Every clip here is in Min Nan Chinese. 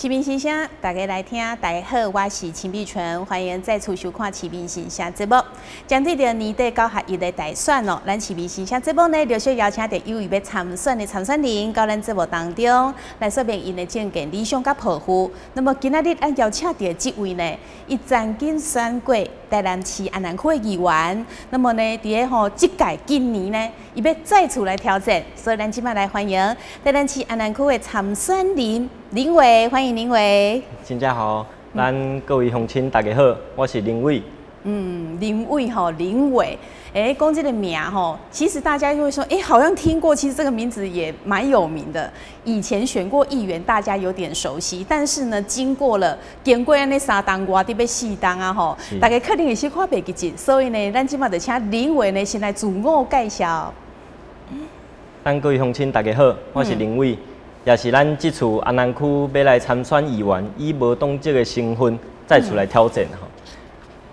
市民心聲，大家來聽。大家好，我是秦碧純，歡迎再次收看《市民心聲》節目。針對著年底九合一的大選哦，咱市民心聲節目呢，陸續邀請著有意欲參選的參選人到咱節目當中來說明𪜶的政見理想佮抱負。那麼今仔日咱邀請著這位呢，伊曾經選過台南市安南區的議員。那麼呢，佇咧吼這屆今年呢，伊欲再次來挑戰，所以咱這擺來歡迎台南市安南區的參選人林偉，歡迎林偉。真正好，咱各位鄉親大家好，我是林偉。嗯，林偉吼，林偉，欸，講這個名吼，其實大家就會說，欸，好像聽過，其實這個名字也蠻有名的。以前選過議員，大家有點熟悉。但是呢，經過了經過按呢3冬外，欲4冬啊吼，大家可能會小可袂記得。所以呢，咱這擺就請林偉呢先來自我介紹。咱各位鄉親大家好，我是林偉，也是咱這次安南區欲來參選議員，以無黨籍的身份再次來挑戰吼。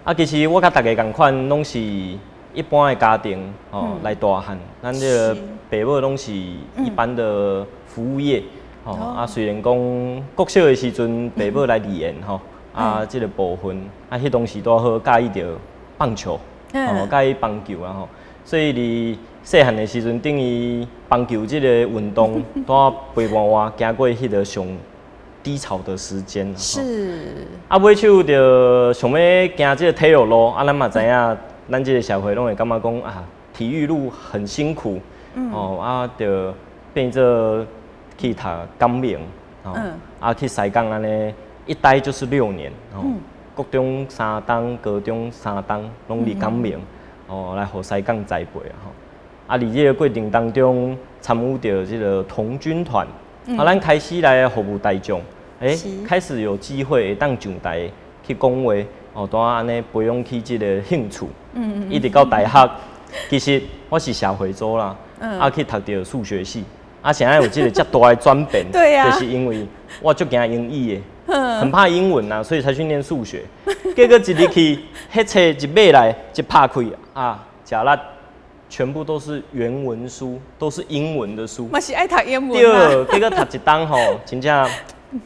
啊，其實我佮大家仝款，攏是一般的家庭吼來大漢。咱這个爸母攏是一般的服務業吼。啊，雖然講國小的時陣，爸母來離緣吼，啊，這个部分啊，彼當時拄好佮意著棒球，吼，佮意棒球啊吼。所以佇細漢的時陣，等於棒球這个運動，拄仔陪伴我行過彼个上低潮的時間。啊，尾手就想欲行這个體育路，啊，咱嘛知影，咱這个社會攏會感覺講啊，體育路很辛苦，哦，啊，就變做去讀港明，哦，啊，去西港按呢，一待就是6年，哦，國中3冬，高中3冬，攏佇港明，哦，來予師港栽培啊，吼。啊，佇這个過程當中，參與著這个童軍團，啊，咱開始來服務大眾，欸，開始有機會會當上台去講話，哦，拄仔按呢培養起這个興趣，一直到大學，其實我是社會組啦，啊去讀著數學系，啊，啥會有這个遮大的轉變？就是因為我足驚英語的，很怕英文啊，所以才去念數學。結果一入去，彼冊一買來一拍開啊，食力，全部都是原文書，都是英文的書。嘛是愛讀英文啊。對，結果讀一冬吼，真正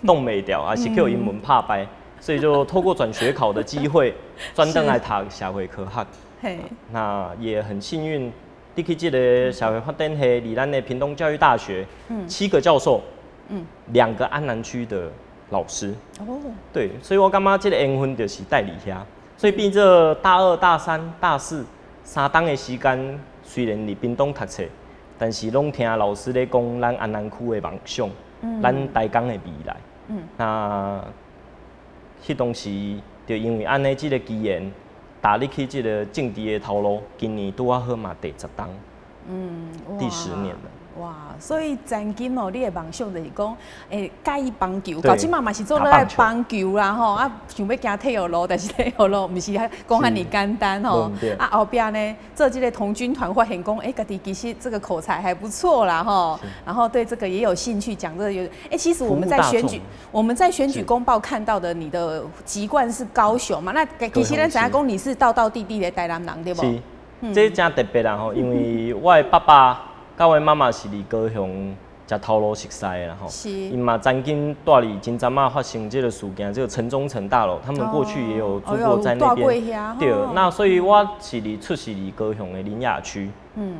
擋袂牢，也是叫英文拍敗，所以就透過轉學考的機會，轉轉來讀社會科學。那也很幸運，入去這个社會發展系，佇咱的屏東教育大學，七個教授，2個安南區的老師。對，所以我感覺這个緣分就是佇遐，所以變做大二、大三、大四3冬的時間，雖然佇屏東讀冊，但是攏聽老師咧講咱安南區的夢想，咱台港的未來。那彼當時就因為按呢這个機緣，踏入去這个政治的頭路，今年拄仔好嘛第10冬，第10年了。哇，所以曾經哦，你的夢想就是講，欸，佮意棒球，到這馬嘛是做落來棒球啦吼，啊，想欲行體育路，但是體育路毋是講遐爾簡單吼。啊，後壁呢，做這个童軍團，發現講，欸，家己其實這個口才還不錯啦吼，然後對這個也有興趣，講這個有，欸，其實我們在選舉，我們在選舉公報看到的你的籍貫是高雄嘛？那其實咱知影講你是道道地地的台南人對無？是，這真特別啦吼，因為我的爸爸佮我媽媽是佇高雄食頭路熟似的啦吼，𪜶嘛曾經蹛佇真陣仔發生這个事件，這个城中城大樓，他們過去也有住過在那邊。對，那所以我是佇出世佇高雄的苓雅區，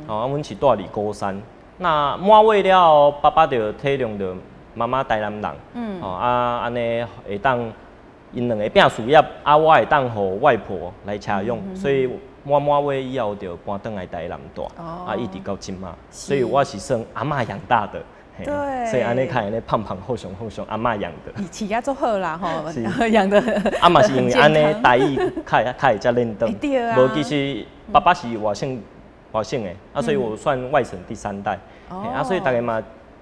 哦，啊，阮是蹛佇鼓山。那滿月了後，爸爸就體諒著媽媽台南人，哦，啊，按呢會當𪜶兩个拚事業，啊，我會當予外婆來車養，所以滿月以後就搬轉來台南蹛，啊，一直到這馬，所以我是算阿嬤養大的，所以按呢看按呢胖胖厚雄厚雄，阿嬤養的。飼甲足好啦吼，養的。啊嘛是因為按呢台語較會遮輪轉，無其實爸爸是外省的，啊，所以我算外省第三代，啊，所以大家嘛，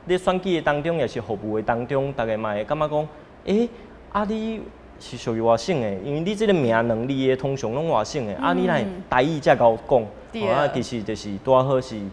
咧選舉的當中，也是服務的當中，大家嘛會感覺講，欸，啊你是屬於外省的，因為你這个名兩字的通常攏外省的，啊，你哪會台語遮𠢕講？啊，其實就是拄仔好是，予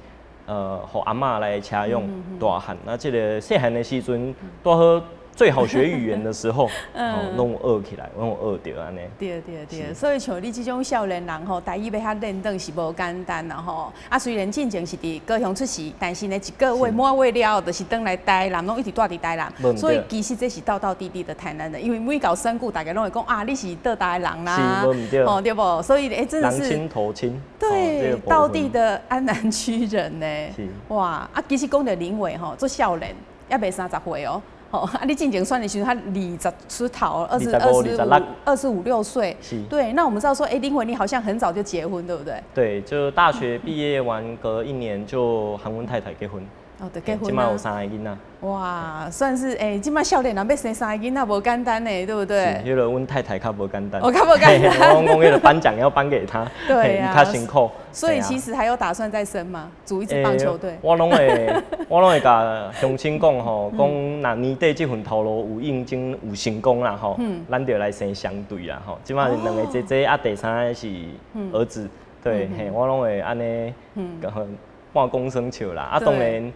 阿嬤來車養大漢，啊，這个細漢的時陣，拄好最好學語言的時候，攏有學起來，攏有學著按呢。對對對，所以像你這種少年人吼，台語欲較輪轉是無簡單啦吼。啊，雖然進前是佇高雄出世，但是呢，一個月滿月了後，就是轉來台南，攏一直蹛佇台南。所以其實這是道道地地的台南人，因為每𠢕選舉，大家攏會講啊，你是佗台人啦，是，無毋對。吼對無？所以欸，真的是人親土親。對，道地的安南區人呢。是。哇，啊，其實講著林偉吼，足少年，猶未30歲哦。哦，啊，你進前選的時陣，才二十出頭，二十五、25、6歲。是。對，那我們知道說，哎，林偉，你好像很早就結婚，對不對？對，就大學畢業完隔一年就和阮太太結婚。哦，就結婚。這馬有三个囡仔。哇，算是欸，這馬少年人欲生三个囡仔無簡單呢，對不對？是，彼個阮太太較無簡單。哦較無簡單。我講彼個頒獎要頒給他，對啊，較辛苦。所以其實還有打算再生嗎？組一支棒球隊。我攏會共鄉親講吼，講若年底這份頭路有應徵有成功啦吼，咱就來生雙對啦吼。這馬是兩個姐姐啊，第三個是兒子，對，嘿，我攏會按呢，半公生笑啦。啊，當然。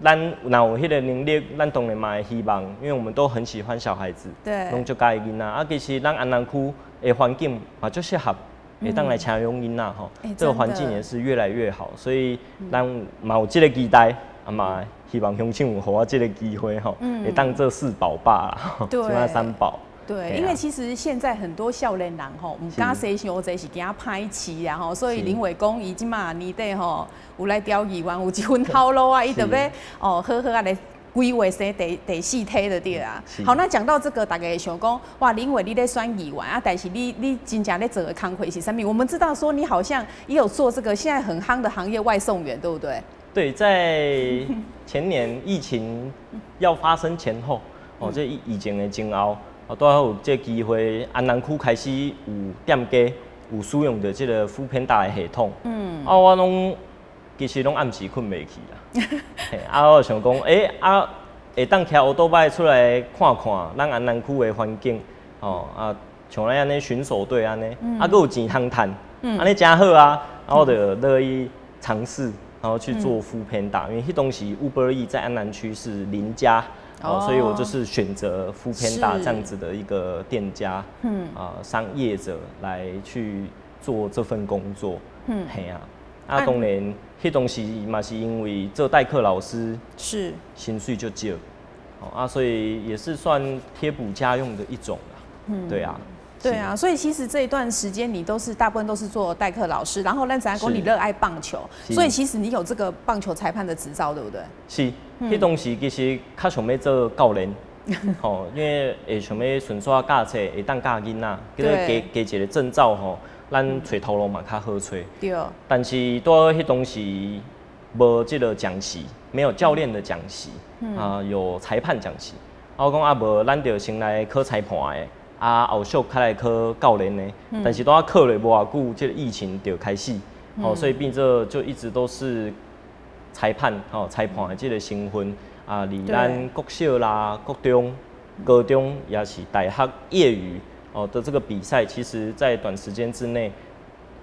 咱若有彼個能力，咱當然嘛會希望，因為我們都很喜歡小孩子，攏足佮意囡仔。啊，其實咱安南區的環境嘛足適合，會當來請養囡仔吼。這個環境也是越來越好，所以咱嘛有這個期待，啊嘛希望鄉親有予我這個機會吼，會當做四寶爸啦，這馬三寶。對，因為其實現在很多少年人吼，毋敢生傷濟，是驚歹飼啊吼，所以林偉講伊這馬年底吼，有來調議員，有一份頭路啊，伊就欲哦好好啊來規劃生第四胎就對啊。好，那講到這個，大家會想講，哇，林偉你咧選議員啊，但是你真正咧做的工課是啥物？我們知道說你好像也有做這個現在很夯的行業外送員，對不對？對，在前年疫情要發生前後，哦，這疫情的前後。哦，拄好有這個機會，安南區開始有店家有使用著這個 foodpanda 的系統。啊，我攏其實攏暗時睏袂去啦。啊，我想講，欸，啊，會當騎歐多擺出來看看咱安南區的環境，哦，啊，像咱按呢巡守隊按呢，啊，閣有錢通趁，按呢誠好啊，啊，我就樂意嘗試，然後去做 foodpanda，因為彼當時 Uber Eats 在安南區是零加。哦，所以我就是選擇 foodpanda 這樣子的一個店家，啊，商業者來去做這份工作，嘿啊，啊，當然，彼當時嘛是因為做代課老師，薪水就少，啊，所以也是算貼補家用的一種啦，對啊。對啊，所以其實這一段時間你都是大部分都是做代課老師，然後咱知影講你熱愛棒球，所以其實你有這個棒球裁判的執照，對不對？是，彼當時其實較想欲做教練，吼，因為會想欲順紲教冊，會當教囡仔，叫做加加一個證照吼，咱揣頭路嘛較好揣。但是拄好彼當時無這個講習，沒有教練的講習，啊，有裁判講習。啊，我講啊無，咱就先來考裁判的。啊，後續較來考教練的，但是拄仔考了無偌久，這個疫情就開始，哦，所以變做就一直都是裁判，吼，裁判的這個身份啊，佇咱國小啦、國中、高中，也是大學業餘哦的這個比賽，其實在短時間之內，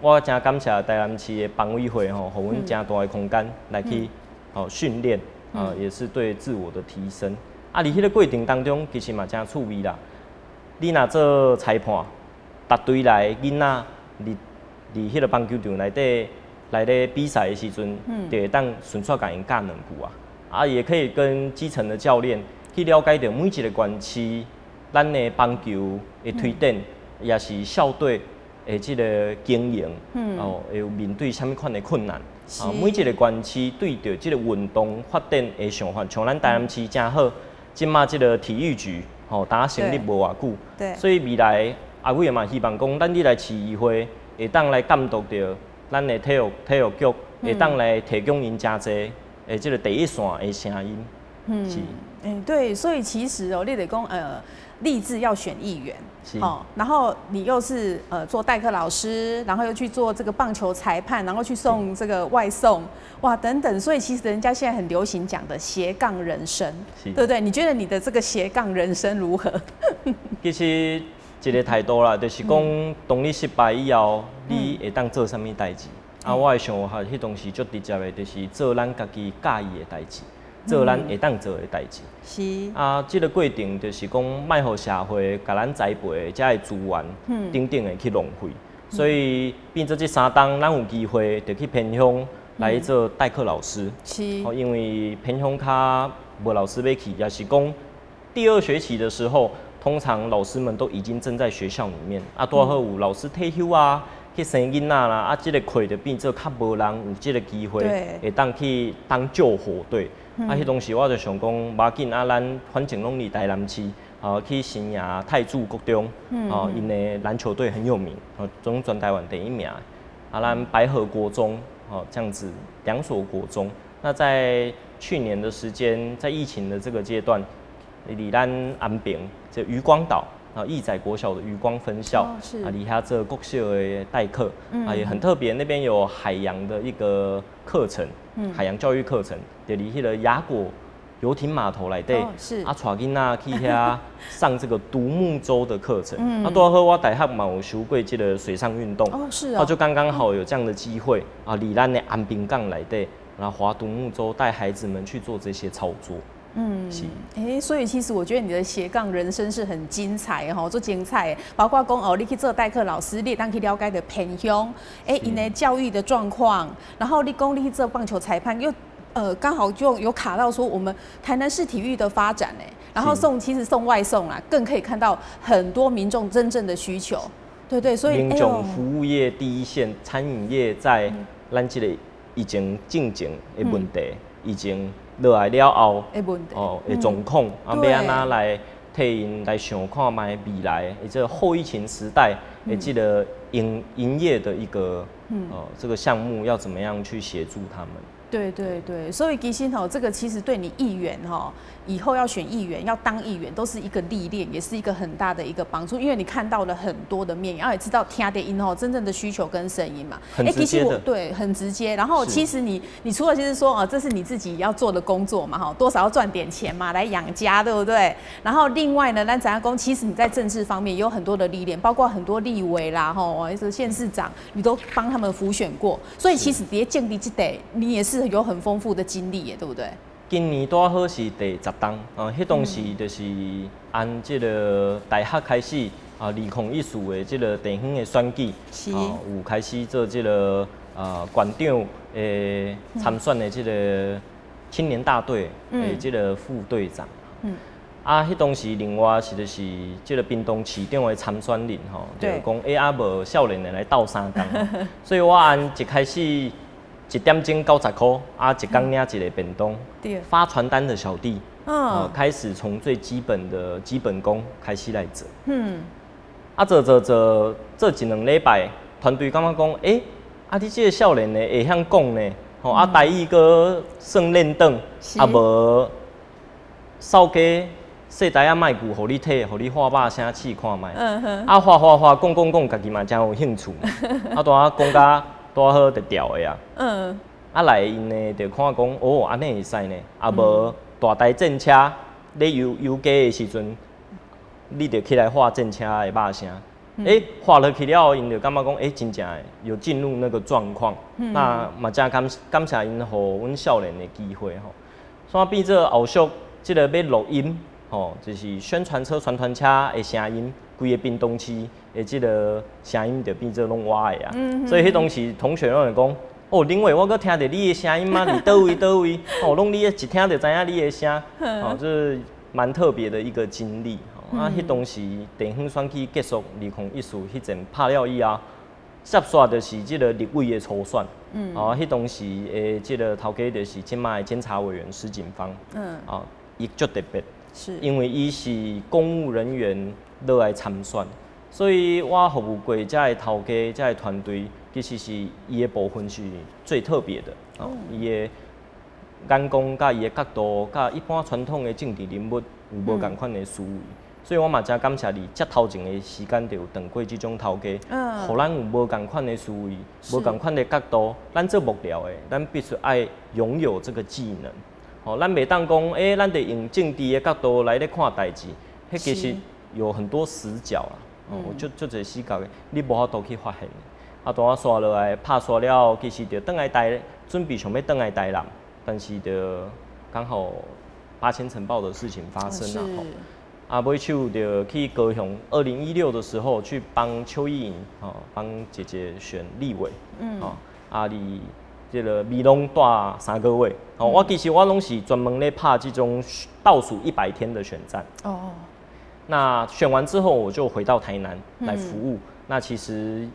我誠感謝台南市的房委會吼，予阮誠大的空間來去哦訓練，啊，也是對自我的提升。啊，佇彼個過程當中，其實嘛誠趣味啦。你若做裁判，逐隊來囡仔佇佇彼個棒球場內底來咧比賽的時陣，就會當順紲共𪜶教兩句啊。啊，也可以跟基層的教練去了解著每一個縣市，咱的棒球的推展，也是校隊的這個經營，哦，會有面對啥物款的困難。啊，每一個縣市對著這個運動發展的想法，像咱台南市誠好，這馬這個體育局。吼，剛成立無偌久，所以未來阿偉嘛希望講，咱入來市議會會當來監督著咱的體育局，會當來提供𪜶誠濟的這個第一線的聲音。是。欸，對，所以其實哦，你得講立志要選議員，哦，然後你又是做代課老師，然後又去做這個棒球裁判，然後去送這個外送，哇，等等，所以其實人家現在很流行講的斜槓人生，對不對？你覺得你的這個斜槓人生如何？其實一個態度啦，就是講，當你失敗以後，你會當做啥物代誌？啊，我的想法，彼當時足直接的，就是做咱家己佮意的代誌。做咱會當做的代誌。啊，這个過程就是講，莫予社會共咱栽培的遮的資源等等的去浪費。所以變做這3冬，咱有機會就去偏鄉來做代課老師。因為偏鄉較無老師欲去，也是講第二學期的時候，通常老師們都已經正在學校裡面。啊，拄好有老師退休啊，去生囡仔啦，啊，這个課就變做較無人有這个機會會當去當救火隊。啊，彼當時我就想講，無要緊啊，咱反正攏佇台南市，去新營太子國中，哦，𪜶的籃球隊很有名，哦，總全台灣第一名。啊，咱白河國中，哦，這樣子兩所國中。那在去年的時間，在疫情的這個階段，佇咱安平這漁光島啊，義載國小的漁光分校，啊，佇遐做國小的代課，啊，也很特別，那邊有海洋的一個課程，海洋教育課程，就佇彼個雅果遊艇碼頭內底，啊，帶囡仔去遐上這個獨木舟的課程。啊，拄好我大學嘛有修過這個水上運動，啊，就剛剛好有這樣的機會啊，佇咱的安平港內底，然後划獨木舟，帶孩子們去做這些操作。是。欸，所以其實我覺得你的斜槓人生是很精彩吼，足精彩。包括講哦，你去做代課老師，你會當去了解著偏鄉，欸，𪜶的教育的狀況。然後你講你去做棒球裁判，又剛好就有卡到說我們台南市體育的發展哎，然後送其實送外送啦，更可以看到很多民眾真正的需求。對對，所以民眾服務業第一線，餐飲業在咱這個疫情進前的問題，已經落來了後，哦，的狀況啊，欲按怎來替𪜶來想看覓未來，的這個後疫情時代的這個營業的一個這個項目要怎麼樣去協助他們？對對對，所以其實吼，這個其實對你議員吼，以後要選議員、要當議員，都是一個歷練，也是一個很大的一個幫助，因為你看到了很多的面，然後也知道聽著𪜶吼真正的需求跟聲音嘛。很直接的。對，很直接。然後其實你除了就是說啊，這是你自己要做的工作嘛，哈，多少要賺點錢嘛，來養家，對不對？然後另外呢，咱知影講，其實你在政治方面有很多的歷練，包括很多立委啦，吼，這個縣市長，你都幫他們輔選過，所以其實佇政治這塊，你也是有很豐富的經歷耶，對不對？今年拄好是第10冬，啊，彼當時就是按這個大學開始啊，2014的這個地方的選舉，啊，有開始做這個啊縣長的參選的這個青年大隊的這個副隊長。啊，彼當時另外是就是這個屏東市長的參選人吼，就講欸啊無少年的來鬥相共，所以我按一開始1點鐘90箍，啊，一工領一個便當，發傳單的小弟，開始從最基本的基本功開始來做，啊，做做做做一兩禮拜，團隊感覺講，欸，啊，你這個少年的會曉講呢，吼，啊，台語閣算輪轉，啊，無掃街細台仔麥具，予你提，予你喊肉聲試看覓，啊，喊喊喊，講講講，家己嘛誠有興趣，啊，拄仔講甲拄好就調的啊，啊來𪜶呢就看講，哦，按呢會使呢，啊無大台戰車咧遊遊街的時陣，你就起來喊戰車的肉聲，欸，喊落去了後，𪜶就感覺講，欸，真正的有進入那個狀況，那嘛誠感謝𪜶予阮少年的機會吼，所以變做後續這個欲錄音，吼，就是宣傳車、傳傳車的聲音，規个屏東市的這個聲音就變做攏我的啊，所以彼當時同學攏會講，哦，林偉，我閣聽著你的聲音嗎？佇佗位佗位，哦，攏你一聽就知影你的聲，哦，這是蠻特別的一個經歷。啊，彼當時地方選舉結束，2014彼陣拍了以後，接續就是這個立委的初選。啊，彼當時的這個頭家就是這擺的監察委員石景芳。啊，伊足特別。因為伊是公務人員落來參選，所以我服務過遮的頭家、遮的團隊，其實是伊的部分是最特別的。哦，伊的眼光佮伊的角度，佮一般傳統的政治人物有無仝款的思維，所以我嘛誠感謝你，遮頭前的時間就有當過這種頭家，予咱有無仝款的思維、無仝款的角度。咱做幕僚的，咱必須愛擁有這個技能。吼，咱袂當講，欸，咱得用政治的角度來咧看代誌，彼其實有很多死角啦。哦，足足濟死角的，你無法度去發現。啊，當我煞落來拍煞了後，其實就轉來台，準備想欲轉來台南，但是就剛好八千塵爆的事情發生了吼。啊，尾手就去高雄，2016的時候去幫邱意瑩，哦，幫姐姐選立委，哦，啊，佇這个美濃蹛3個月，哦，我其實我攏是專門咧拍這種倒數100天的選戰。那選完之後，我就回到台南來服務。那其實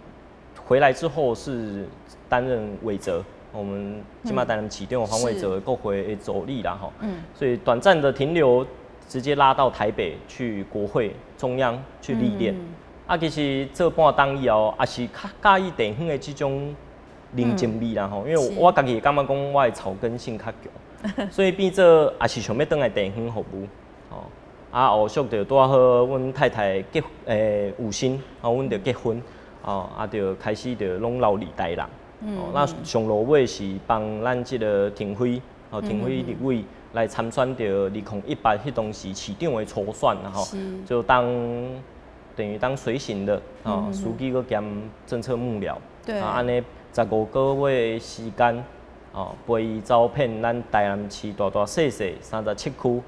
回來之後是擔任偉哲，我們這馬台南市長黃偉哲國會的助理啦，吼。所以短暫的停留，直接拉到台北去國會中央去歷練。啊，其實做半冬以後，也是較佮意地方的這種人情味啦，吼。因為我家己會感覺講，我的草根性較強，所以變做也是想欲轉來地方服務。吼。啊，後續就拄好，阮太太結有身，啊，阮就結婚，哦，啊，就開始就攏留佇台南。哦，那上落尾是幫咱這个廷輝，哦，廷輝立委來參選著2018彼當時市長的初選，吼，就當等於當隨行的，哦，書記閣兼政策幕僚，啊，按呢15個月的時間，哦，陪伊走遍咱台南市大大細細37區。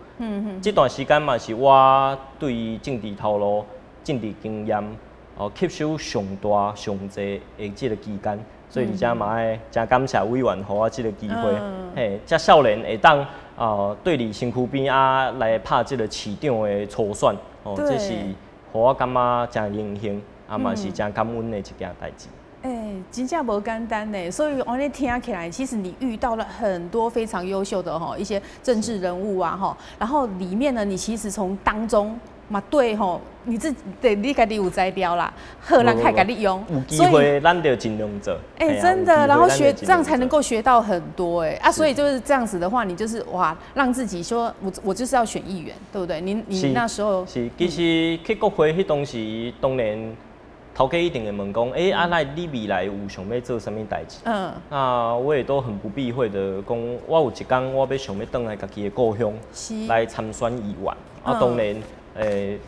這段時間嘛是我對政治頭路、政治經驗，哦，吸收上大上濟的這个期間，所以佇遮嘛愛誠感謝委員予我這个機會，嘿，遮少年會當哦，對佇身軀邊仔來拍這个市長的初選，哦，這是予我感覺誠榮幸，啊嘛是誠感恩的一件代誌。欸，真正無簡單呢，所以我咧聽起來，其實你遇到了很多非常優秀的哈一些政治人物啊哈，然後裡面呢，你其實從當中嘛對吼，你自己對你家己有才調啦，好人會共你用，有機會咱就盡量做。欸，真的，然後學這樣才能夠學到很多欸啊，所以就是這樣子的話，你就是哇，讓自己說我就是要選議員，對不對？你那時候是，其實去國會彼當時當然，頭家一定會問講，欸，啊，那你未來有想欲做啥物代誌？那我也都很不避諱的講，我有一工我欲想欲轉來家己的故鄉來參選議員。啊，當然，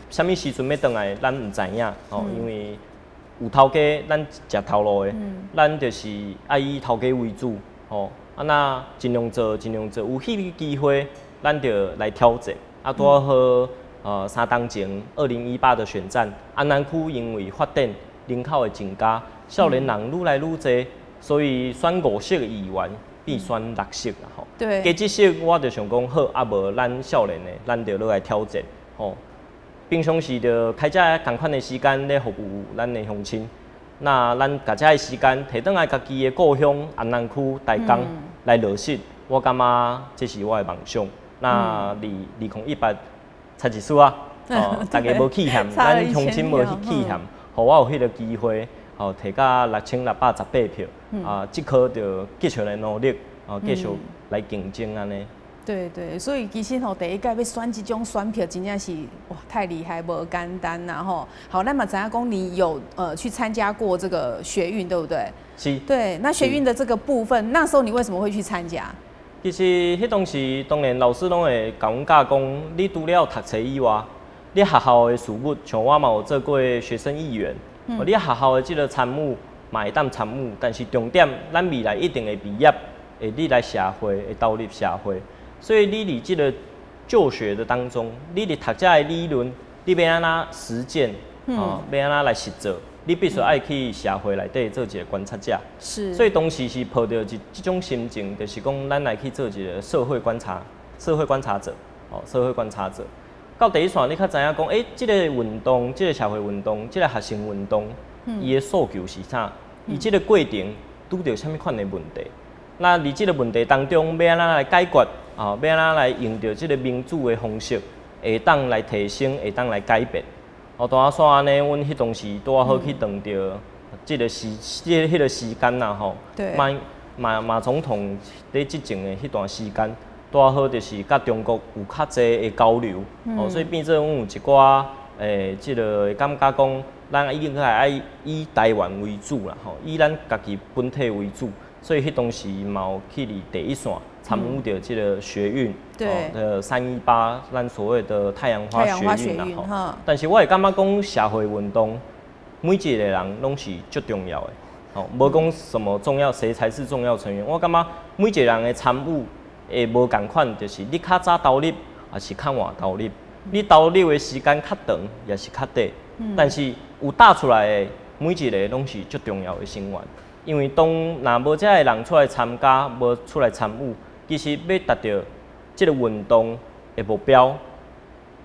啥物時陣欲轉來，咱毋知影哦，因為有頭家，咱食頭路的，咱就是愛以頭家為主，吼。啊，那盡量做，盡量做，有彼个機會，咱就來挑戰。啊，拄好，3冬前，2018的選戰，安南區因為發展人口的增加，少年人愈來愈濟，所以選五席議員變選六席啦吼。加這席我就想講好，啊無咱少年的，咱就落來挑戰吼。平常時就開遮仝款的時間咧服務咱的鄉親，那咱共遮的時間提轉來家己的故鄉安南區大江來落實，我感覺這是我的夢想。那2018差一絲啊，哦，大家無棄嫌，咱鄉親無去棄嫌，予我有彼个機會，吼，提甲6618票，啊，這顆就繼續來努力，哦，繼續來競爭按呢。對對，所以其實吼，第一屆欲選這種選票，真正是哇太厲害，無簡單啦吼。好，咱嘛知影講你有去參加過這個學運，對不對？是。對，那學運的這個部分，那時候你為什麼會去參加？其實彼當時，當然老師攏會共阮教講，你除了讀冊以外，你學校的事務，像我嘛有做過學生議員，你學校的這个參與嘛會當參與，但是重點，咱未來一定會畢業，會你來社會，會投入社會，所以你佇這个就學的當中，你佇讀遮的理論，你欲按怎實踐，哦，欲按怎來實做，你必須愛去社會內底做一个觀察者。所以當時是抱著一這種心情，就是講咱來去做一个社會觀察、社會觀察者，哦，社會觀察者。到第一線，你較知影講，欸，這个運動、這个社會運動、這个學生運動，伊的訴求是啥？伊這个過程拄著啥物款的問題？那佇這个問題當中，欲按怎來解決？啊，欲按怎來用著這个民主的方式，會當來提升，會當來改變。哦，拄仔煞按呢，阮彼當時拄仔好去撞著這个時、這个彼个時間啦吼。馬馬馬總統咧執政的彼段時間，拄仔好就是佮中國有較濟的交流，哦，所以變做阮有一寡這个感覺講，咱應該愛以台灣為主啦，吼，以咱家己本體為主，所以彼當時嘛有去佇第一線參與著這个學運，318，咱所謂的太陽花學運啦，吼。但是我會感覺講社會運動，每一个人攏是足重要的，吼，無講什麼重要，誰才是重要成員。我感覺每一个人的參與，會無仝款，就是你較早投入，抑是較晚投入。你投入的時間較長，抑是較短。但是有打出來的每一个攏是足重要的成員，因為當若無遮的人出來參加，無出來參與，其實欲達著這个運動的目標，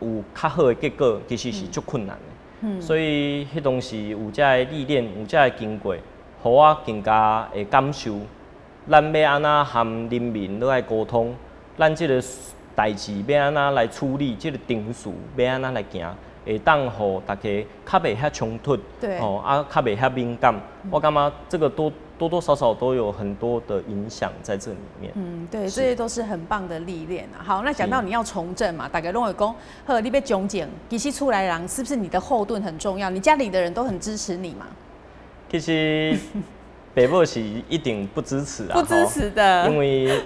有較好的結果，其實是足困難的。所以彼當時有遮的歷練，有遮的經過，予我更加會感受，咱欲按怎和人民落來溝通，咱這个代誌欲按怎來處理，這个程序欲按怎來行，會當予大家較袂遐衝突，哦啊，較袂遐敏感。我感覺這個多多多少少都有很多的影響在這裡面。嗯，對，這些都是很棒的歷練啊。好，那講到你要從政嘛，大家攏會講，好，你欲從政，其實出來人是不是你的後盾很重要？你家裡的人都很支持你嘛？其實爸母是一定不支持啊，不支持的，因為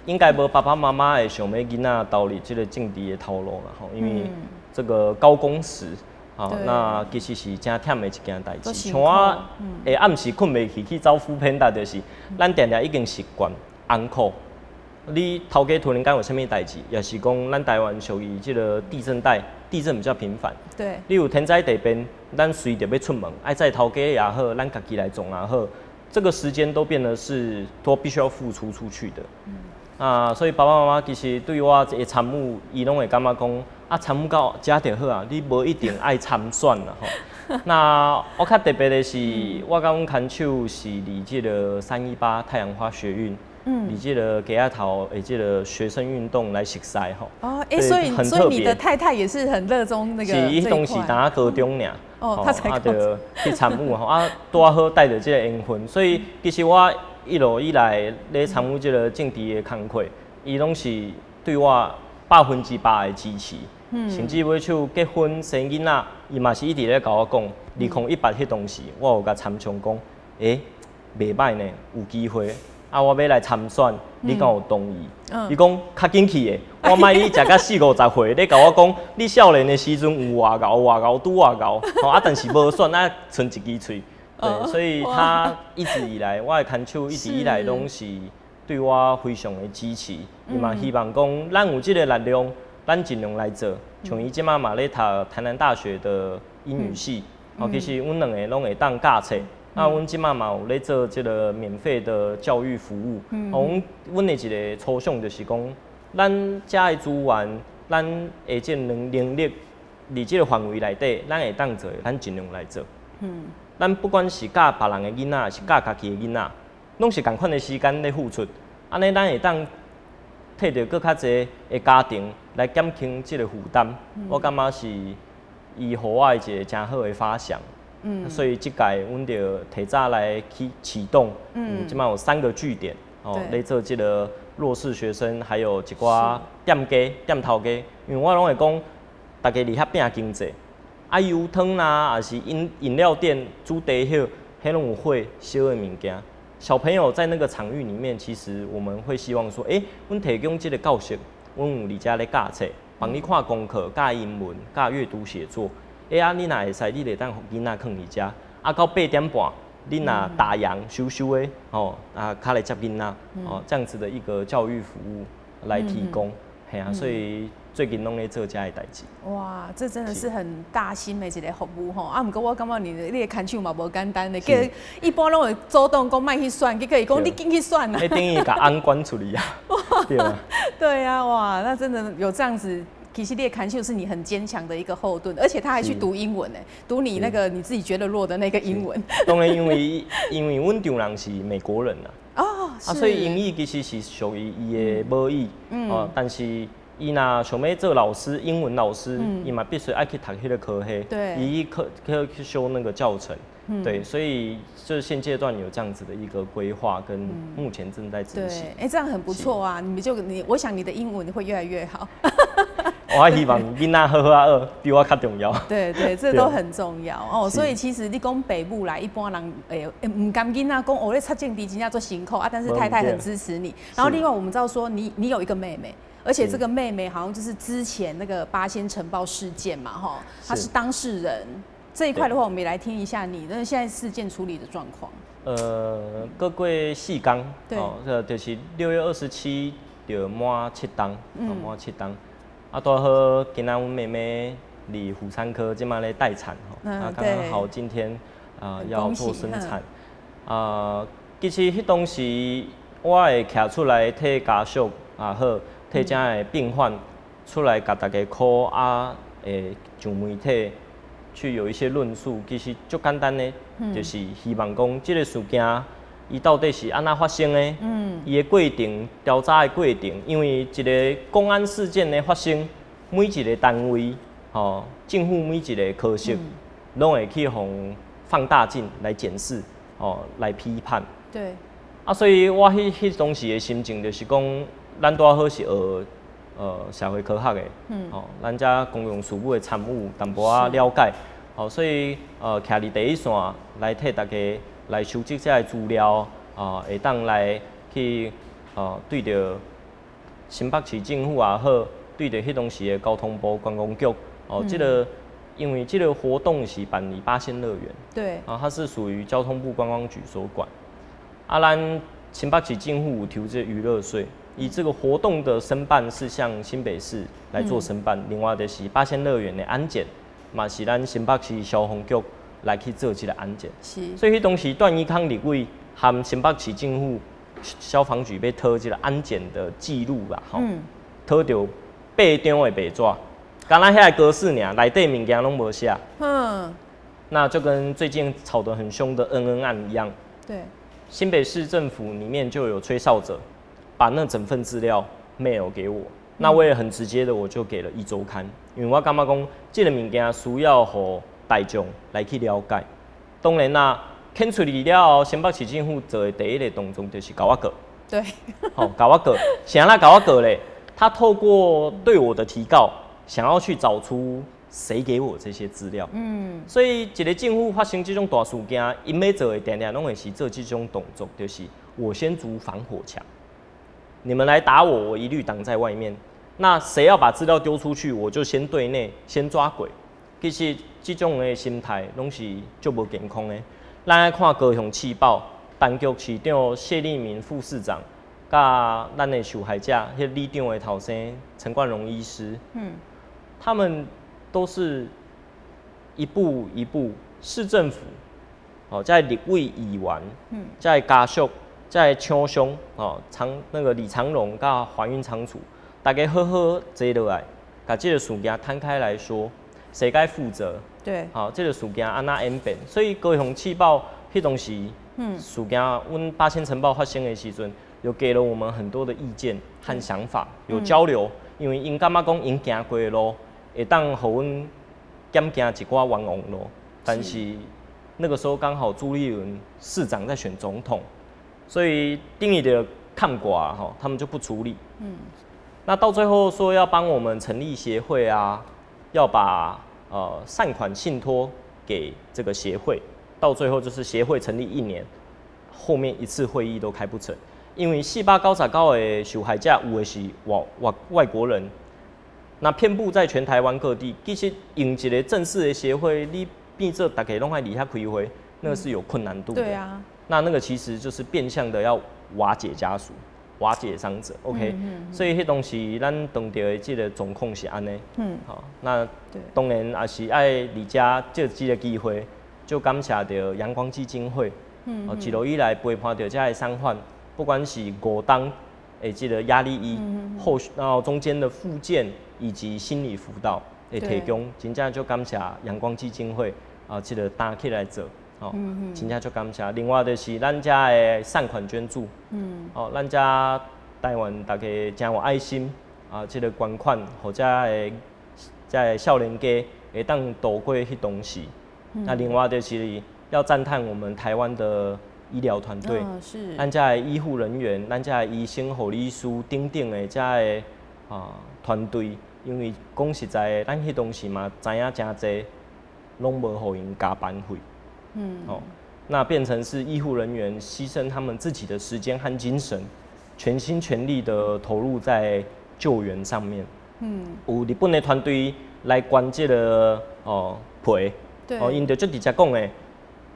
應該無爸爸媽媽會想欲囡仔投入這个政治的頭路啦吼，因為這個高工時，吼，那其實是誠忝的一件代誌。像我會暗時睏袂去去走 foodpanda，就是咱定定已經習慣 on call。你頭家突然間有啥物代誌，抑是講咱台灣屬於這个地震帶，地震比較頻繁。你有天災地變，咱隨著欲出門，愛載頭家也好，咱家己來創也好，這個時間都變得是都必須要付出出去的。啊，所以爸爸媽媽其實對我的參與，伊攏會感覺講，啊，參與到遮就好啊，你無一定愛參選啦吼。那我較特別的是，我佮阮牽手是佇這个318太陽花學運，佇這个街仔頭的這个學生運動來熟似吼。哦，欸，所以你的太太也是很熱衷那個。是，伊當時當高中爾。哦，他才啊，就去參與吼，啊，拄好帶著這个緣分，所以其實我一路以來咧參與這个政治的工課，伊攏是對我100%的支持。甚至尾手結婚生囡仔，伊嘛是一直咧共我講，2018彼當時，我有共參詳講，欸，袂䆀呢，有機會，啊，我欲來參選，你敢有同意？伊講較緊去的，我莫你食甲四五十歲，你共我講，你少年的時陣有偌𠢕偌𠢕拄偌𠢕，吼啊，但是無選啊，賰一支喙。對，所以他一直以來，我的牽手一直以來攏是對我非常的支持。伊嘛希望講，咱有這个力量，咱盡量來做。像伊這馬嘛咧讀台南大學的英語系，哦，其實阮兩个攏會當教冊。那阮這馬嘛有咧做這个免費的教育服務。哦，阮的一个初想就是講，咱遮的資源，咱的這能力，佇這个範圍內底，咱會當做的，咱盡量來做。咱不管是教別人的囡仔，抑是教家己的囡仔，攏是仝款的時間咧付出。按呢，咱會當替著閣較濟的家庭來減輕這个負擔。我感覺是伊予我的一个誠好的發想。所以這屆阮就提早來去啟動。這馬有三個據點，哦，咧做這个弱勢學生，還有一寡店家、店頭家。因為我攏會講，大家佇遐拼經濟。啊，油湯啦，抑是飲料店煮茶葉，彼攏有火燒的物件。小朋友在那個場域裡面，其實我們會希望說，欸，阮提供這个教室，阮有佇遮咧教冊，幫你看功課、教英文、教閱讀寫作。欸啊，你若會使，你會當予囡仔囥佇遮。啊，到8點半，你若打烊收收的，吼，啊，較來接囡仔，哦，這樣子的一個教育服務來提供，嘿啊，所以最近攏咧做遮的代誌。哇，這真的是很大心的一个服務吼。啊，毋過我感覺你的牽手嘛無簡單的，叫一般攏會主動講莫去選，結果伊講你緊去選啊。彼等於共翁趕出去啊。對啊。對啊，哇，那真的有這樣子，其實你的牽手是你很堅強的一個後盾，而且他還去讀英文呢，讀你那個你自己覺得弱的那個英文。當然，因為阮丈人是美國人啊。啊，所以英語其實是屬於伊的母語，哦，但是伊若想欲做老師，英文老師，伊嘛必須愛去讀彼个科系，伊去修那個教程，對，所以就是現階段有這樣子的一個規劃，跟目前正在執行。哎，這樣很不錯啊！你們就你，我想你的英文會越來越好。我希望囡仔好好仔學，比我較重要。對對，這都很重要哦。所以其實你講爸母來，一般人會毋甘囡仔講哦，咧插政治真正足辛苦啊，但是太太很支持你。然後另外我們知道說你有一個妹妹。而且這個妹妹好像就是之前那個八仙塵爆事件嘛，哈，她是當事人這一塊的話，我們也來聽一下你那現在事件處理的狀況。閣過四工，哦，就是6月27就滿7冬，滿七冬。啊，拄好今仔阮妹妹佇婦產科這馬咧待產吼，啊，剛剛好今天啊要做生產。啊，其實彼當時我會徛出來替家屬也好，替遮的病患出來共大家講啊，會上媒體去有一些論述，其實足簡單的，就是希望講這個事件伊到底是按怎發生的？伊的過程調查的過程，因為一個公安事件的發生，每一個單位，吼，政府每一個科室，攏會去予放大鏡來檢視，哦，來批判。啊，所以我彼當時的心情就是講，咱拄好是學社會科學的，吼，咱遮公共事務的參與淡薄仔了解，吼，所以徛佇第一線來替大家來收集這个資料，啊，會當來去對著新北市政府也好，對著彼當時的交通部觀光局，哦，這個因為這個活動是辦佇八仙樂園，啊，它是屬於交通部觀光局所管，啊，咱新北市政府有抽這娛樂稅，以這個活動的申辦是向新北市來做申辦，另外就是八仙樂園的安檢，嘛是咱新北市消防局來去做這個安檢。所以彼當時段宜康立委和新北市政府消防局欲討這個安檢的記錄啦，吼，討著八張的白紙，敢若遐个格式爾，內底物件攏無寫。那就跟最近吵得很兇的恩恩案一樣。新北市政府裡面就有吹哨者，把那整份資料 mail 給我，那我也很直接的，我就給了壹週刊，因為我感覺講這個物件需要予大眾來去了解。當然啦，遣出去了後，新北市政府做的第一個動作就是共我告。好，共我告，啥人共我告咧？他透過對我的提告，想要去找出誰給我這些資料。所以一個政府發生這種大事件，𪜶欲做的定定攏會是做這種動作，就是我先築防火牆，你們來打我，我一律擋在外面。那誰要把資料丟出去，我就先對內先抓鬼。其實這種的心態攏是足無健康的。咱愛看高雄市報，陳菊市長謝立明副市長，佮咱的受害者，彼里長的頭生陳冠榮醫師，他們都是一步一步，市政府，哦，在立委議員，在家屬，在廠商，哦，長那個李長榮佮華運倉儲，大家好好坐落來，共這個事件攤開來說，誰該負責？好，這個事件按怎演變？所以高雄市報彼當時，事件阮八仙塵爆發生的時陣，有給了我們很多的意見和想法，有交流，因為𪜶感覺講𪜶行過的路，會當予阮減行一寡冤枉路，但是那個時候剛好朱立倫市長在選總統，所以等於就看掛吼，他們就不處理。那到最後說要幫我們成立協會啊，要把善款信託給這個協會，到最後就是協會成立一年，後面一次會議都開不成，因為499個受害者有的是外國人，那遍布在全台灣各地，其實用一個正式的協會，你變做大家攏愛佇遐開會，那個是有困難度的。那個其實就是變相的要瓦解家屬，瓦解傷者。OK，所以彼當時咱當著的這個狀況是按呢。好，那當然也是愛佇遮借這個機會，就感謝著陽光基金會。哦，一路以來陪伴著遮的傷患，不管是5冬的這個壓力衣，後續然後中間的復健以及心理輔導的提供，真正就感謝陽光基金會啊，這個擔起來做，哦，真正足感謝。另外就是咱遮的善款捐助，哦，咱遮台灣大家誠有愛心啊，這個捐款，予遮的少年家會當度過彼當時。那另外就是要讚嘆我們台灣的醫療團隊，咱遮的醫護人員，咱遮的醫生、護理師等等的遮的啊團隊，因為講實在的，咱彼當時嘛知影誠濟，攏無予𪜶加班費。哦，那變成是醫護人員犧牲他們自己的時間和精神，全心全力的投入在救援上面。有日本的團隊來捐這個哦皮，哦，𪜶就直接講的，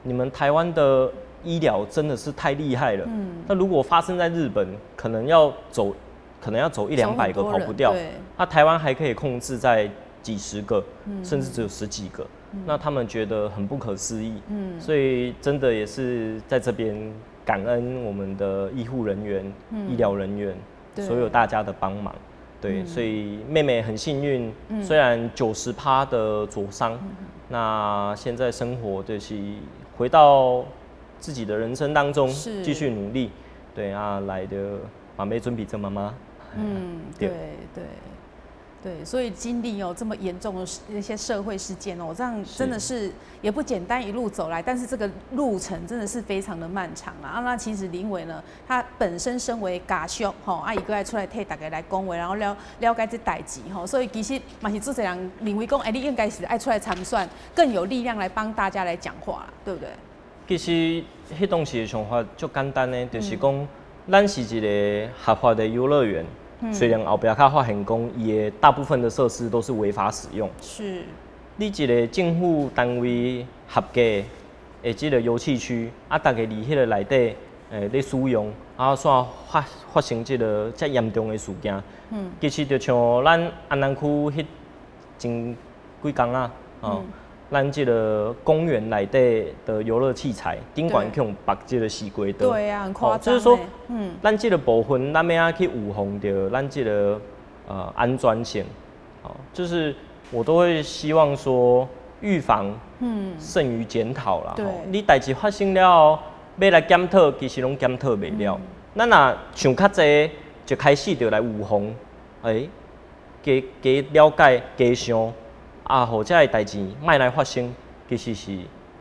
你們台灣的醫療真的是太厲害了。那如果發生在日本，可能要走可能要走一兩百個跑不掉。那台灣還可以控制在幾十個，甚至只有十幾個。那他們覺得很不可思議。所以真的也是在這邊感恩我們的醫護人員、醫療人員，所有大家的幫忙。對，所以妹妹很幸運，雖然90趴的灼傷，那現在生活就是回到自己的人生當中，繼續努力。對啊，來的媽媽準備做媽媽。對對對，所以經歷哦這麼嚴重的那些社會事件哦，這樣真的是也不簡單，一路走來，但是這個路程真的是非常的漫長啊。那其實林偉呢，他本身身為家屬吼，啊，伊閣愛出來替大家來講話，然後了了解這代誌吼，所以其實嘛是足濟人認為講，欸，你應該是愛出來參選，更有力量來幫大家來講話，對不對？其實彼當時的想法足簡單的，就是講，咱是一個合法的遊樂園，雖然後壁較發現講，伊的大部分的設施都是違法使用。你一個政府單位合格的這個遊憩區，啊，逐家佇彼個內底，咧使用，啊，煞發生這個遮嚴重的事件。其實就像咱安南區彼前幾工啊，哦。咱這個公園內底的遊樂器材，頂懸去予縛這個西瓜刀。對啊，很誇張。就是說，咱這個部分，咱欲按怎去預防著咱這個安全性，哦，就是我都會希望說，預防勝於檢討啦。你代誌發生了後，欲來檢討，其實攏檢討袂了。咱若想較濟，就開始就來預防，欸，加加了解，加想。啊，予這个代誌莫來發生，其實是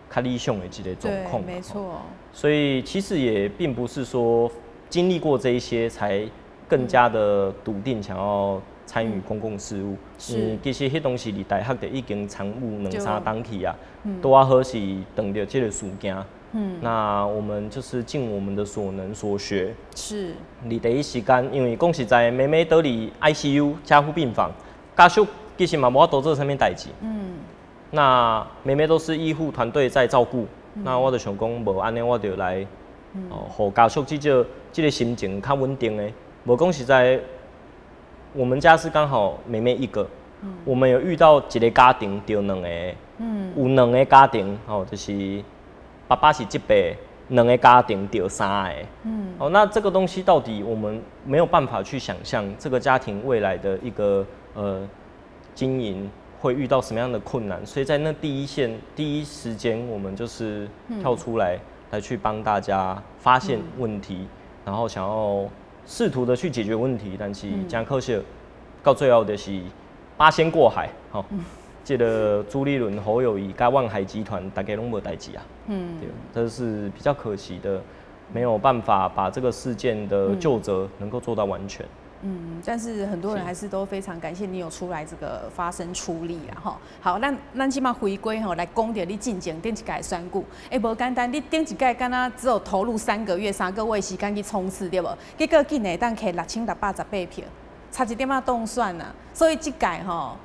較理想的一個狀況。沒錯。所以其實也並不是說經歷過這一些，才更加的篤定想要參與公共事務。其實彼當時佇大學就已經參與兩三冬去啊，拄仔好是碰著這個事件。那我們就是盡我們的所能所學。佇第一時間，因為講實在，妹妹倒佇 ICU 加護病房，家屬其實嘛無法度做啥物代誌。那妹妹都是醫護團隊在照顧，那我就想講，無按呢，我就來，哦，予家屬至少這個心情較穩定的。無講實在，我們家是剛好妹妹一個，我們有遇到一個家庭著兩個，有兩個家庭，哦，就是爸爸是這輩，兩個家庭著三個。哦，那這個東西到底我們沒有辦法去想象這個家庭未來的一個經營會遇到什麼樣的困難，所以在那第一線、第一時間，我們就是跳出來來去幫大家發現問題，然後想要試圖的去解決問題，但是真可惜，到最後就是八仙過海，吼，這個朱立倫、侯友宜佮萬海集團，大家攏無代誌啊，對，這是比較可惜的，沒有辦法把這個事件的究責能夠做到完全。但是很多人還是都非常感謝你有出來這個發聲出力啦，吼。好，咱這馬回歸吼來講著你進前頂一屆選舉，欸，無簡單，你頂一屆敢若只有投入三個月、3個月時間去衝刺，對無？結果竟會當摕6688票，差一點仔當選啊。所以這屆吼，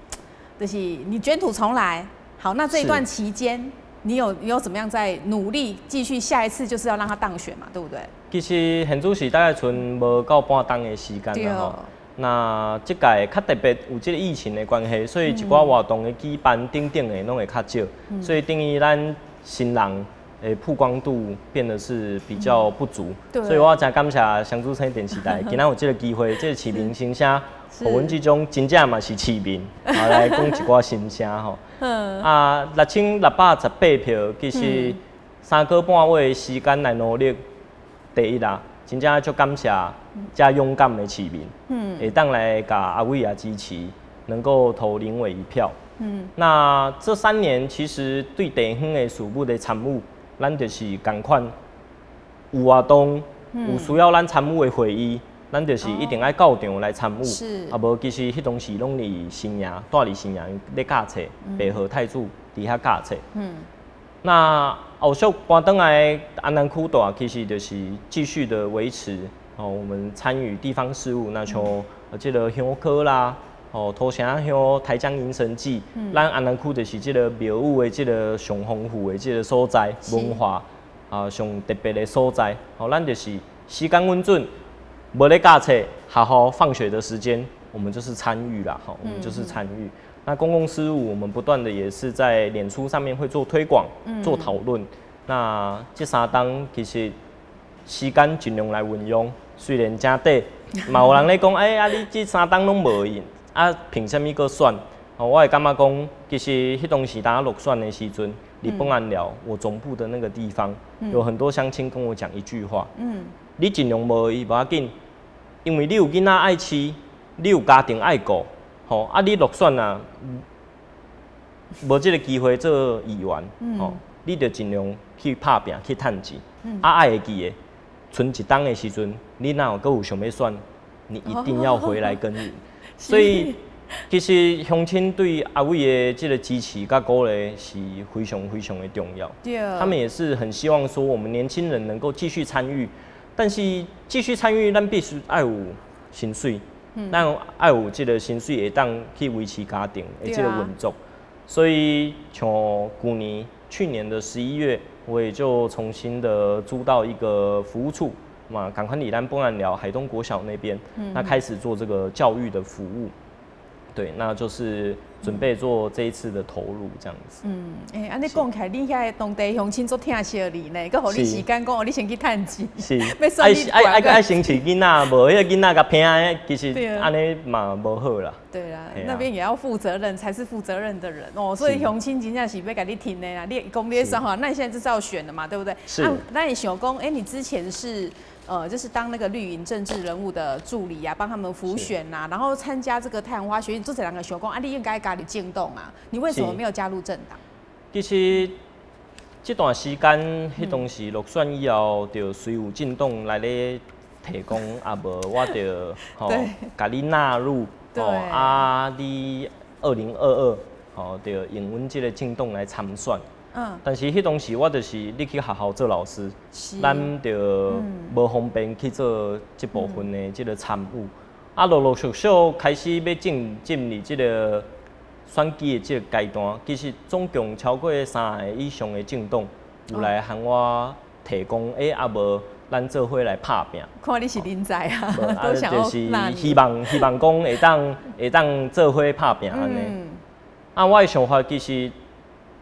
就是你捲土重來。好，那這一段期間，你有怎麼樣在努力繼續？下一次就是要讓他當選嘛，對不對？其實現主時大概賰無夠半冬的時間啦吼。那這屆較特別有這個疫情的關係，所以一寡活動的舉辦等等的攏會較少，所以等於咱新人的曝光度變得是比較不足。所以我真感謝雙子星電視台，今仔有這個機會，這個市民心聲，予阮這種真正嘛是市民，啊來講一寡心聲吼。啊，6688票，其實3個半月的時間來努力。第一啦，真正足感謝遮勇敢的市民，會當來共阿偉仔支持，能夠投林偉一票。那這3年其實對地方的事務的參與，咱就是仝款有活動，有需要咱參與的會議，咱就是一定愛到場來參與。啊，無其實彼當時攏佇新營，蹛佇新營咧教冊，白河太子佇遐教冊。那後續搬轉來安南區蹛，其實就是繼續的維持哦，我們參與地方事務，那像這個香科啦，哦，土城鄉台江迎神祭，咱安南區就是這個廟宇的這個上豐富的這個所在，文化啊上特別的所在，哦，咱就是時間穩準，無咧教冊，學校放學的時間，我們就是參與啦，吼，我們就是參與。那公共事務，我們不斷的也是在臉書上面會做推廣、做討論。那這3冬其實時間盡量來運用，雖然誠短，嘛有人咧講，欸，啊你這三冬攏無閒，啊憑啥物閣選？我會感覺講，其實彼當時當落選的時陣，佇本安寮我總部的那個地方，有很多鄉親跟我講一句話，你盡量無閒無要緊，因為你有囡仔愛飼，你有家庭愛顧，吼，啊你落選啊，無這個機會做議員，吼，你就盡量去拍拚去趁錢，啊愛會記得，賰一冬的時陣，你若有閣有想欲選，你一定要回來耕耘，所以。其實鄉親對阿偉的這個支持佮鼓勵是非常非常的重要。他們也是很希望說，我們年輕人能夠繼續參與，但是繼續參與，咱必須愛有薪水，咱愛有這個薪水會當去維持家庭的這個運作。所以像舊年去年的11月，我也就重新的租到一個服務處嘛，仝款佇咱本安寮海東國小那邊，那開始做這個教育的服務。對，那就是準備做這一次的投入，這樣子。嗯，欸，按呢講起來，你遐當地鄉親足疼惜你呢，閣予你時間講，你先去趁錢。是。愛愛愛愛先飼囡仔，無彼個囡仔共拼的，其實按呢嘛無好啦。對啦，那邊也要負責任，才是負責任的人哦。所以鄉親真正是欲共你挺的啦。你講你說話，那你現在就是要選了嘛，對不對？是。那你想講，欸，你之前是就是當那個綠營政治人物的助理啊，幫他們輔選吶，然後參加這個太陽花學運，做這兩個想講啊，你應該加入政黨啊，你為什麼沒有加入政黨？其實這段時間，彼當時落選以後，就隨有政黨來咧提講，啊無我就吼，共你納入，吼啊，你2022吼，就用阮這個政黨來參選。但是彼當時我就是你去學校做老師，咱就無方便去做這部分的這個參與。啊，陸陸續續開始欲進入這個選舉的這個階段，其實總共超過三個以上的政黨有來向我提講，欸，啊無咱做伙來拍拚。看你是人才啊，都想就是希望講會當做伙拍拚按呢。啊，我的想法其實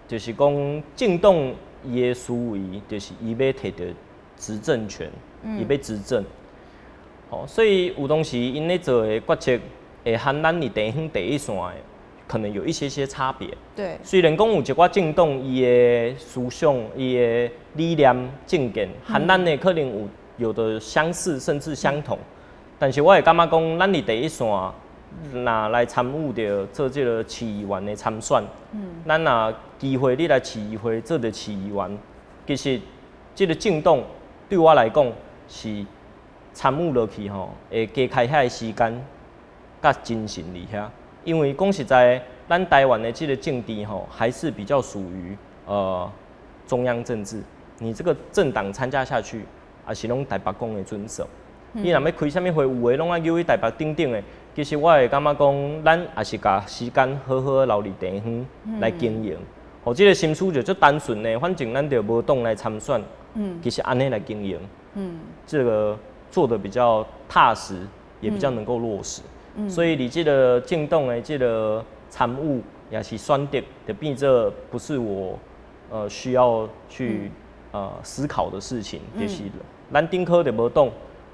就是講，政黨伊的思維就是伊欲提著執政權，伊欲執政。吼，所以有當時𪜶咧做的決策，會和咱佇地方第一線的可能有一些些差別。雖然講有一寡政黨伊的思想、伊的理念、政見，和咱的可能有的相似甚至相同，但是我會感覺講，咱佇第一線，若來參與著做這個市議員的參選，咱若機會你來市議會做著市議員，其實這個政黨對我來講是參與落去吼，會加開遐的時間佮精神佇遐。因為講實在，咱台灣的這個政治吼，還是比較屬於中央政治。你這個政黨參加下去，也是攏台北講的準數。你若欲開啥物會，有的攏愛叫去台北等等的。其實我會感覺講，咱也是共時間好好留佇地方來經營。吼，這個心思就足單純的，反正咱就無黨來參選。其實按呢來經營，這個做得比較踏實，也比較能夠落實。所以你這個政黨的這個參與，也是選擇，就變做不是我需要去思考的事情，就是咱頂科就無黨，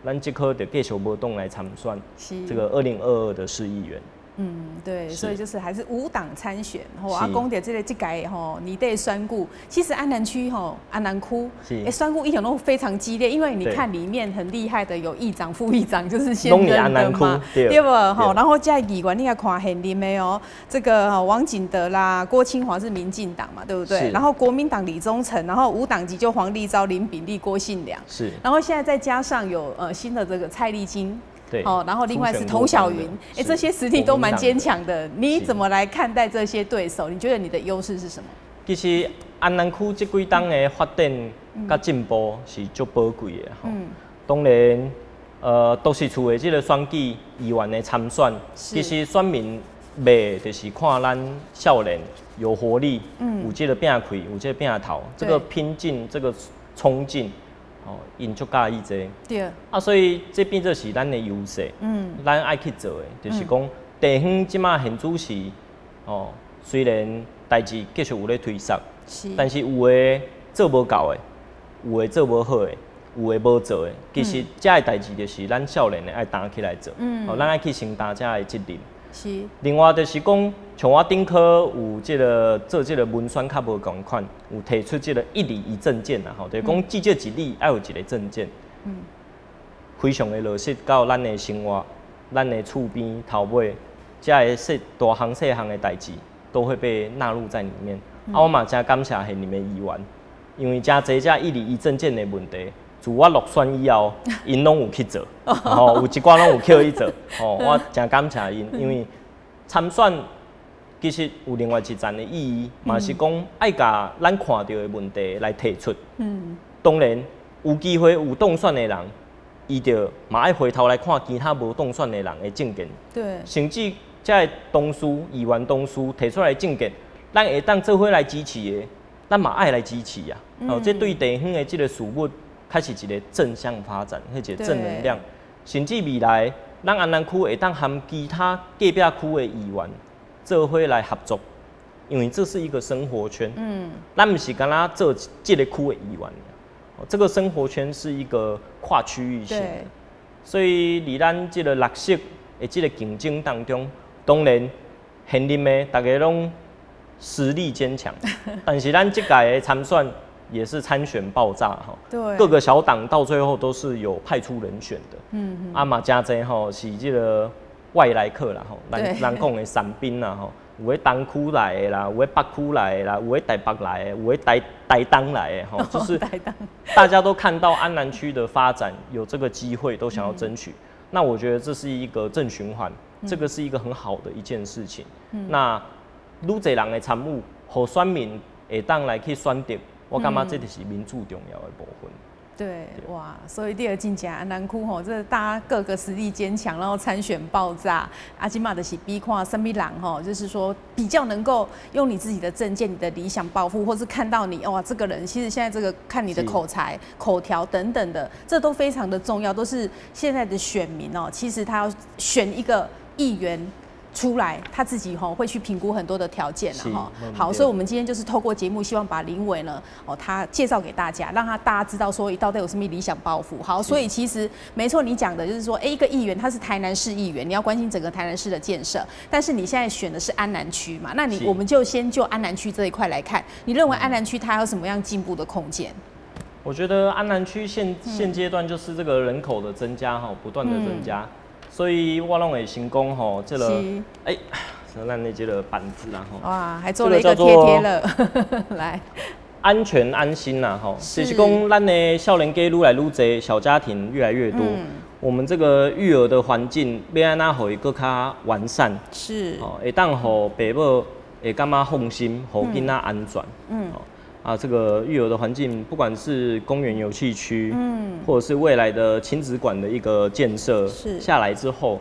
咱這科就繼續無黨來參選，這個2022的市議員。嗯，對，所以就是還是無黨參選。吼，啊，講著這個這屆吼年底選舉，其實安南區吼安南區，欸，選舉一向都非常激烈，因為你看裡面很厲害的有議長、副議長，就是現任的嘛，對無？吼，然後這議員你也看現任的哦，這個王景德啦、郭清華是民進黨嘛，對不對？然後國民黨李宗成，然後無黨籍就黃麗昭、林炳立、郭信良。然後現在再加上有新的這個蔡麗金。哦，然後另外是童曉雲，哎，這些實力都蠻堅強的。你怎麼來看待這些對手？你覺得你的優勢是什麼？其實安南區這幾冬的發展佮進步是足寶貴的。當然，都市處的這個選舉議員的參選，其實選民欲就是看咱少年有活力，有這個拼氣，有這個拼頭，這個拼勁，這個衝勁。哦，𪜶足佮意這個。啊，所以這變做是咱的優勢。咱愛去做的，就是講地方這馬現主時，哦，雖然代誌繼續有咧推捒，但是有的做無夠的，有的做無好的，有的無做的，其實這个代誌就是咱少年的愛擔起來做。哦，咱愛去承擔這个責任。另外就是講，像我頂科有這个做這个文宣較無仝款，有提出這个一里一政見啦，吼，就是講至少一里愛有一个政見。非常的落實到咱的生活，咱的厝邊頭尾，這个細大項細項的代誌都會被納入在裡面。啊，我嘛誠感謝現任的議員，因為誠濟這一里一政見的問題，自我落選以後，𪜶攏有去做，吼，有一寡攏有叫伊做，吼，我誠感謝𪜶，因為參選其實有另外一層的意義，嘛是講愛共咱看著的問題來提出。當然有機會有當選的人，伊就嘛愛回頭來看其他無當選的人的政見。甚至這个同事、議員同事提出來的政見，咱會當做伙來支持的，咱嘛愛來支持啊。哦，這對地方的這个事物，確實一个正向發展，彼一个正能量。甚至未來，咱安南區會當和其他隔壁區的議員做伙來合作，因為這是一個生活圈。咱毋是干焦做這个區的議員，這個生活圈是一個跨區域性的。所以，佇咱這个綠色的這个競爭當中，當然現任的大家攏實力堅強，但是咱這屆的參選也是參選爆炸哈。各個小黨到最後都是有派出人選的。啊嘛誠濟吼是這个外來客啦吼，咱人講的傘兵啦吼，有的東區來的啦，有的北區來的啦，有的台北來的，有的台東來的吼，就是大家都看到安南區的發展有這個機會，都想要爭取。那我覺得這是一個正循環，這個是一個很好的一件事情。那愈濟人的參與，予選民會當來去選擇，我感覺這就是民主重要的部分。對，哇，所以這个真正安南區吼，這大家各個實力堅強，然後參選爆炸，啊，這馬就是比看啥物人吼，就是說比較能夠用你自己的政見、你的理想抱負，或是看到你哇，這個人其實現在這個看你的口才、口條等等的，這都非常的重要，都是現在的選民哦，其實他要選一個議員出來，他自己吼會去評估很多的條件了哈。好，所以我們今天就是透過節目，希望把林偉呢哦，他介紹給大家，讓他大家知道說，到底有什麼理想抱負。好，所以其實沒錯，你講的就是說，哎，一個議員他是台南市議員，你要關心整個台南市的建設，但是你現在選的是安南區嘛？那你我們就先就安南區這一塊來看，你認為安南區它有什麼樣進步的空間？我覺得安南區現階段就是這個人口的增加哈，不斷的增加。所以我攏會先講吼，這个欸，咱的這个板子啦吼。哇，還做了一個貼貼了，來。安全安心啦吼，就是講咱的少年家愈來愈濟，小家庭越來越多，我們這個育兒的環境欲按怎予伊閣較完善？哦，會當予爸母會感覺放心，予囡仔安全。啊，這個育兒的環境，不管是公園遊憩區，或者是未來的親子館的一個建設，下來之後，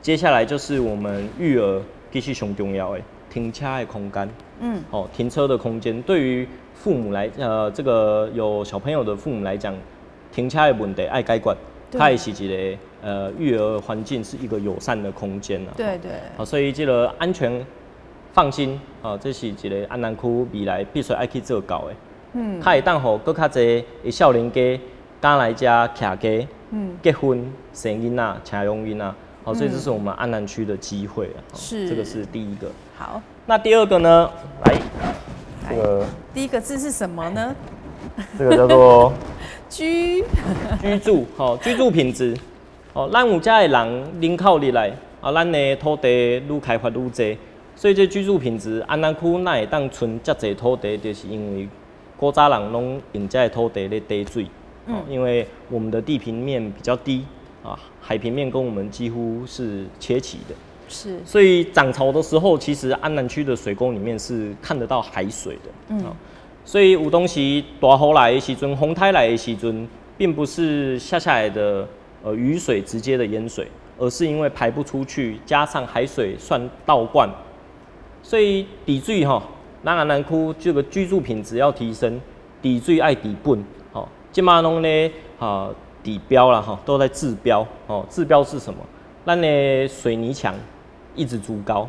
接下來就是我們育兒其實上重要的停車的空間，哦，停車的空間，對於父母來，這個有小朋友的父母來講，停車的問題愛解決，它也是一个育兒環境是一個友善的空間啊。好，所以這個安全放心，哦，這是一个安南區未來必須愛去做到的。較會當予閣較濟的少年家敢來遮徛家，結婚生囡仔、請養囡仔，好，所以這是我們安南區的機會啊。這個是第一個。那第二個呢？來，這個第一個字是什麼呢？這個叫做居居住，吼，居住品質。哦，咱有遮的人人口入來，啊，咱的土地愈開發愈濟。所以這居住品質，安南區哪會當賰遮濟土地，就是因為古早人攏用這个土地咧貯水。因為我們的地平面比較低啊，海平面跟我們幾乎是切齊的。所以漲潮的時候，其實安南區的水溝裡面是看得到海水的。所以有當時大雨來的時陣，風颱來的時陣，並不是下下來的雨水直接的淹水，而是因為排不出去，加上海水算倒灌。所以治水吼，咱安南區這個居住品質要提升，治水愛治本，吼，這馬攏咧哈底標啦吼，都在治標哦。治標是什麼？咱的水泥牆一直築高，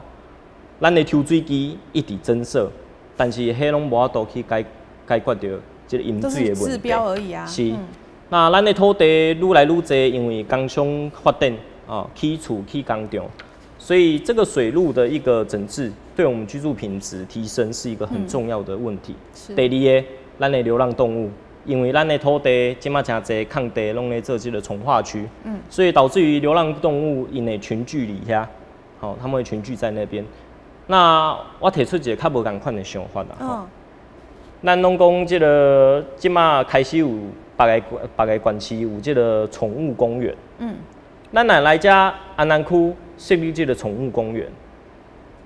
咱的抽水機一直增設，但是彼攏無法度去解決著這個淹水的問題。治標而已啊。是。那咱的土地愈來愈濟，因為工商發展啊，起厝起工廠，所以這個水路的一個整治，對我們居住品質提升是一個很重要的問題。第二個，咱的流浪動物，因為咱的土地這馬誠濟空地攏咧做這個重劃區，所以導致於流浪動物𪜶會群聚佇遐，好，他們會群聚在那邊。那我提出一個較無仝款的想法啦，咱攏講這個這馬開始有別个縣市有這個寵物公園，咱若來遮安南區設立這個寵物公園，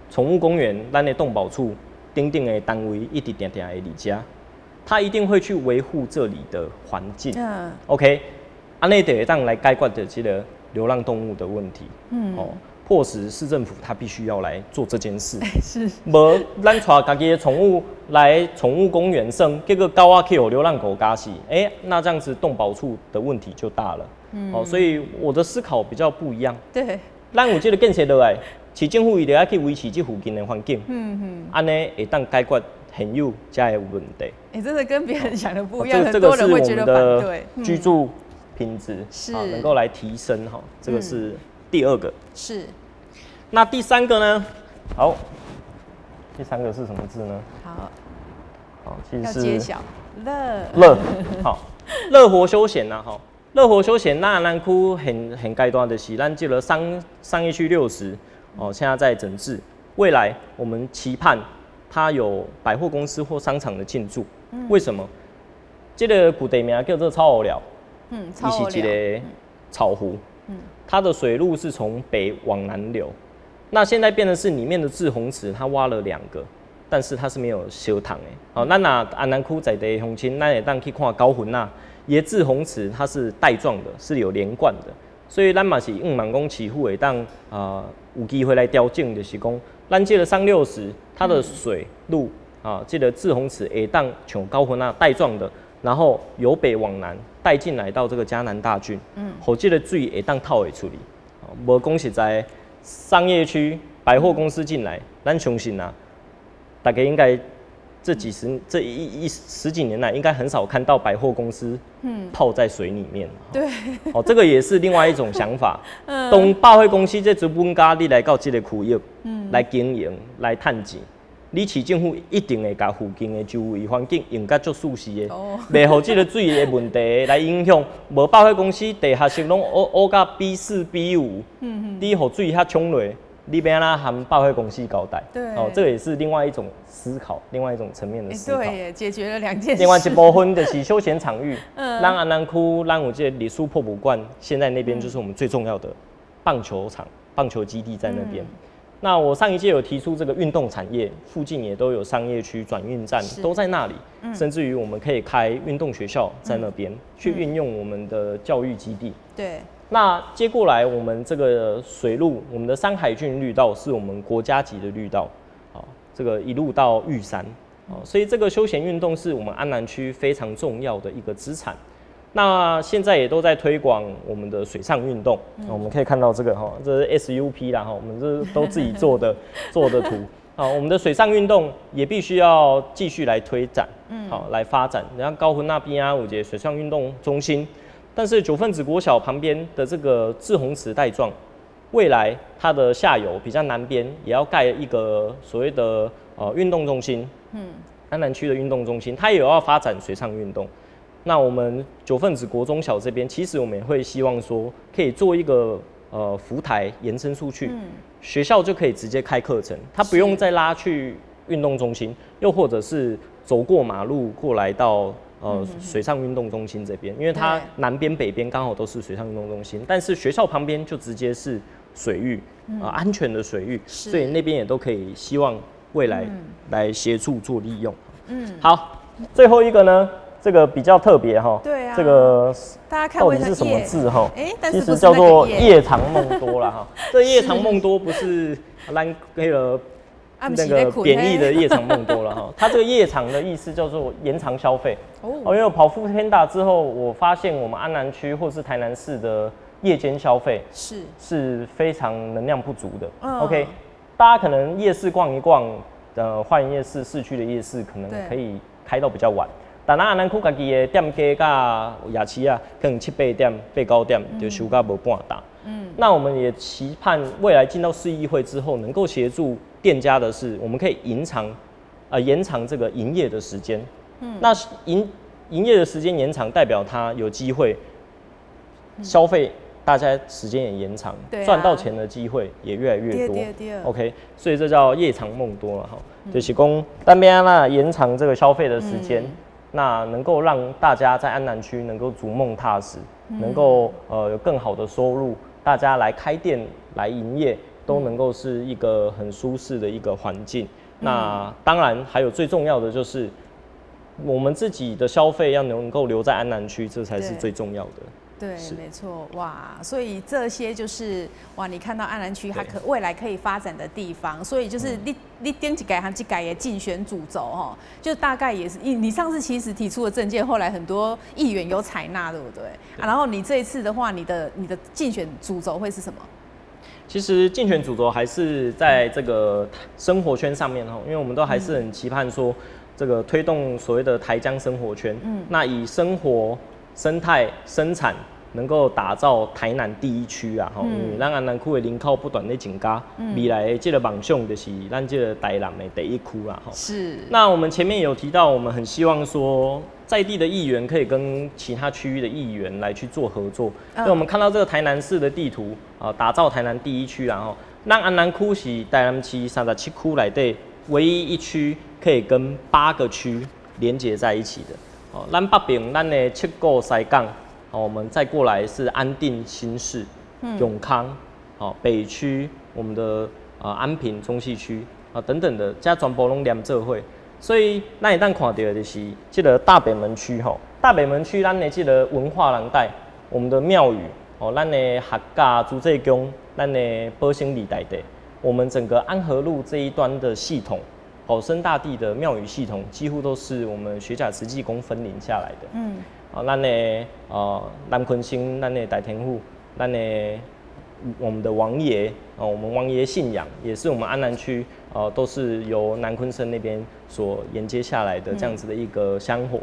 寵物公園，咱的動保處等等的單位一直定定會佇遮，他一定會去維護這裡的環境。OK，按呢就會當來解決著這個流浪動物的問題。哦，迫使市政府他必須要來做這件事。無，咱帶家己的寵物來寵物公園耍，結果狗仔去予流浪狗咬死，欸，那這樣子動保處的問題就大了。哦，所以我的思考比較不一樣。咱有這個建設落來，市政府伊就愛去維持這附近的環境。按呢會當解決現有遮的問題。欸，真的跟別人想的不一樣，這個是我們的居住品質能夠來提升哈，這個是第二個。那第三個呢？好，第三個是什麼字呢？好，好，其實是揭曉樂樂，好，樂活休閒吶，哈，樂活休閒，那南區現階段就是咱這個商業區60哦，現在在整治，未來我們期盼它有百貨公司或商場的進駐。為什麼？這個古地名叫做草湖寮，伊是一個草湖，它的水路是從北往南流。那現在變的是裡面的滯洪池，它挖了兩個，但是它是沒有相通的。好，咱若安南區在地鄉親，咱會當去看高雲那，伊的滯洪池它是帶狀的，是有連貫的，所以咱嘛是向望講市府會當啊有機會來調整，就是講咱這個商六十，它的水路啊，這個滯洪池會當像九份仔帶狀的，然後由北往南帶進來到這個嘉南大郡，予這個水會當透會出去。無講實在，商業區百貨公司進來，咱相信啊，大家應該這幾十這一一十幾年來，應該很少看到百貨公司泡在水裡面。哦，這個也是另外一種想法。當百貨公司這資本家你來到這個區域，來經營來趁錢，你市政府一定會共附近的周圍環境用甲足舒適的，袂予這個水的問題來影響。無百貨公司地下室攏烏甲 B4 B5，你予水遐沖落，你欲按怎和百貨公司交代？哦，這個也是另外一種思考，另外一種層面的思考。對，解決了兩件事。另外一部分就是休閒場域，咱安南區，咱有這個歷史博物館，現在那邊就是我們最重要的棒球場、棒球基地在那邊。那我上一屆有提出這個運動產業，附近也都有商業區、轉運站都在那裡，甚至於我們可以開運動學校在那邊，去運用我們的教育基地。那接過來，我們這個水路，我們的山海郡綠道是我們國家級的綠道，好，這個一路到玉山，所以這個休閒運動是我們安南區非常重要的一個資產。那現在也都在推廣我們的水上運動，我們可以看到這個哈，這是 SUP 啦哈，我們這都自己做的圖啊。我們的水上運動也必須要繼續來推展，好來發展。然後高雄那邊啊，有一個水上運動中心，但是九份子國小旁邊的這個滯洪池帶狀，未來它的下游比較南邊也要蓋一個所謂的運動中心，安南區的運動中心，它也有要發展水上運動。那我們九份子國中小這邊，其實我們也會希望說，可以做一個浮台延伸出去，學校就可以直接開課程，它不用再拉去運動中心，又或者是走過馬路過來到水上運動中心這邊，因為它南邊北邊剛好都是水上運動中心，但是學校旁邊就直接是水域，安全的水域，所以那邊也都可以希望未來來協助做利用。好，最後一個呢？這個比較特別哈，這個到底是什麼字哈？其實叫做夜長夢多了哈。這夜長夢多不是咱那個那個貶義的夜長夢多了哈。它這個夜長的意思叫做延長消費。哦，因為我跑 foodpanda 之後，我發現我們安南區或是台南市的夜間消費是非常能量不足的。OK，大家可能夜市逛一逛，花園夜市、市區的夜市可能可以開到比較晚。但咱安南區家己的店家佮夜市啊，可能七八點、八九點就收到無半搭。那我們也期盼未來進到市議會之後，能夠協助店家的是，我們可以延長這個營業的時間。那營業的時間延長，代表他有機會消費，大家時間也延長，賺到錢的機會也越來越多。OK，所以這叫夜長夢多了哈。就是講，單邊啦，延長這個消費的時間，那能夠讓大家在安南區能夠逐夢踏實，能夠有更好的收入，大家來開店來營業都能夠是一個很舒適的一個環境。那當然還有最重要的就是，我們自己的消費要能夠留在安南區，這才是最重要的。對，沒錯，哇，所以這些就是哇，你看到安南區它可未來可以發展的地方，所以就是你頂一屆和這屆的競選主軸哈，就大概也是你上次其實提出的政見，後來很多議員有採納，對不對？啊，然後你這一次的話，你的競選主軸會是什麼？其實競選主軸還是在這個生活圈上面哈，因為我們都還是很期盼說，這個推動所謂的台江生活圈，那以生活、生態、生產，能夠打造台南第一區啊！吼，因為咱安南區的人口不斷咧增加，未來的這個夢想就是咱這個台南的第一區啊！吼。那我們前面有提到，我們很希望說，在地的議員可以跟其他區域的議員來去做合作。所以我們看到這個台南市的地圖啊，打造台南第一區啊！吼，咱安南區是台南市37區內底唯一一區可以跟8個區連接在一起的。哦，咱北邊咱的七股西港。我們再過來是安定新市、永康，好，北區我們的安平中戲區啊等等的，遮全部攏連做伙，所以咱會當看到的就是這個大北門區吼，大北門區咱的這個文化廊帶，我們的廟宇哦，咱的客家諸濟宮，咱的保生二大帝，我們整個安和路這一端的系統，保生大帝的廟宇系統，幾乎都是我們學甲慈濟宮分靈下來的。啊，咱的南鯤鯓，咱的大天府，咱的我們的王爺哦，我們王爺信仰也是我們安南區都是由南鯤鯓那邊所沿接下來的這樣子的一個香火，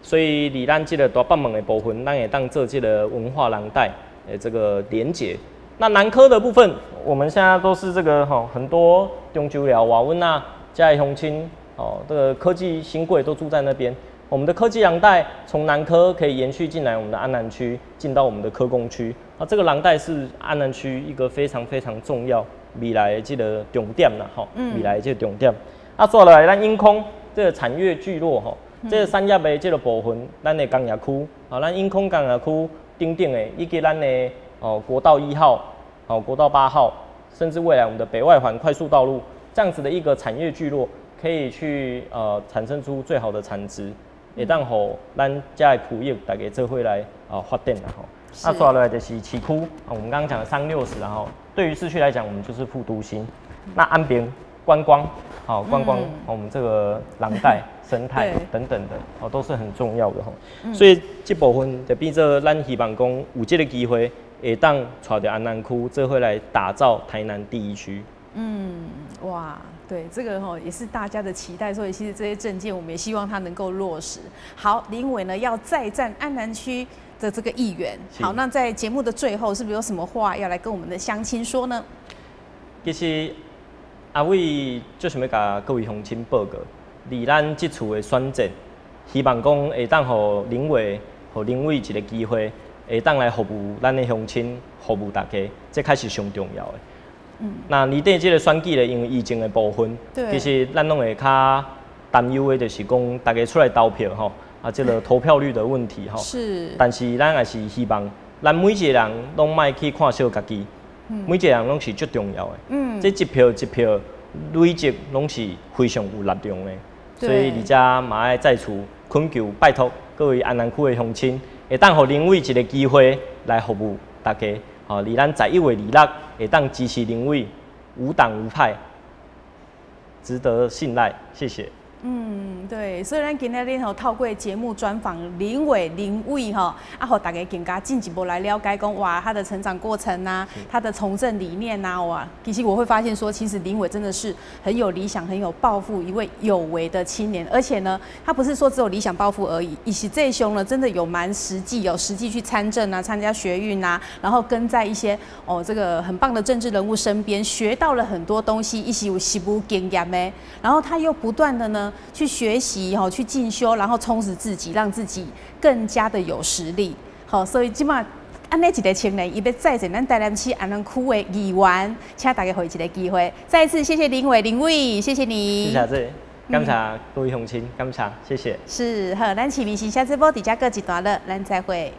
所以佇咱這個大北門的部分，咱會當做這個文化廊帶的這個連結。那南科的部分，我們現在都是這個吼，很多中州寮、瓦溫納、嘉義鄉親哦，這個科技新貴都住在那邊。我們的科技廊帶從南科可以延續進來我們的安南區，進到我們的科工區。啊，這個廊帶是安南區一個非常非常重要未來的這個重點啦，吼，未來的這個重點。啊，接落來咱永康這個產業聚落吼，這個產業的這個部分，咱的工業區，啊，咱永康工業區等等的，以及咱的哦國道1號、哦國道8號，甚至未來我們的北外環快速道路，這樣子的一個產業聚落，可以去產生出最好的產值。會當予咱遮的區域大家做伙來啊發展啦吼。啊，接落來就是市區，啊，我們剛剛講的360，然後對於市區來講，我們就是副都心。那安平觀光，好觀光，我們這個廊帶生態等等的，哦，都是很重要的吼。所以這部分就變做咱希望講有這個機會，會當帶著安南區做伙來打造台南第一區。哇，對，這個吼也是大家的期待，所以其實這些政見我們也希望他能夠落實。好，林偉呢要再戰安南區的這個議員。好，那在節目的最後，是不是有什麼話要來跟我們的鄉親說呢？其實阿偉就想欲共各位鄉親報告，佇咱這次的選戰，希望講會當予林偉，予林偉一個機會，會當來服務咱的鄉親，服務大家，這較是上重要的。那年底這個選舉咧，因為疫情的部分，其實咱攏會較擔憂的，就是講大家出來投票吼，啊，這個投票率的問題吼。但是咱也是希望，咱每一個人攏莫去看小家己，每一個人攏是足重要的。這一票一票累積，攏是非常有力量的。所以佇遮嘛愛再次懇求拜託各位安南區的鄉親，會當予林偉一個機會來服務大家。吼，佇咱11月26會當支持林偉，無黨無派，值得信賴，謝謝。嗯，對，所以咱今仔日吼透過節目專訪林偉林偉吼，啊，予大家更加進一步來了解講哇，他的成長過程啊，他的從政理念啊，哇，其實我會發現說，其實林偉真的是很有理想、很有抱負，一位有為的青年。而且呢，他不是說只有理想抱負而已，以及這兄呢，真的有蠻實際，有實際去參政啊，參加學運啊，然後跟在一些哦這個很棒的政治人物身邊，學到了很多東西，伊是有實務經驗的，然後他又不斷的呢，去學習吼，去進修，然後充實自己，讓自己更加的有實力。好，所以這馬按呢一个青年，伊欲再選咱台南市安南區的議員，請大家予伊一个機會。再一次謝謝林偉林偉，謝謝你。謝謝，感謝各位鄉親，感謝，謝謝。是，好，咱市民新聲節目佇遮告一段落，咱再會。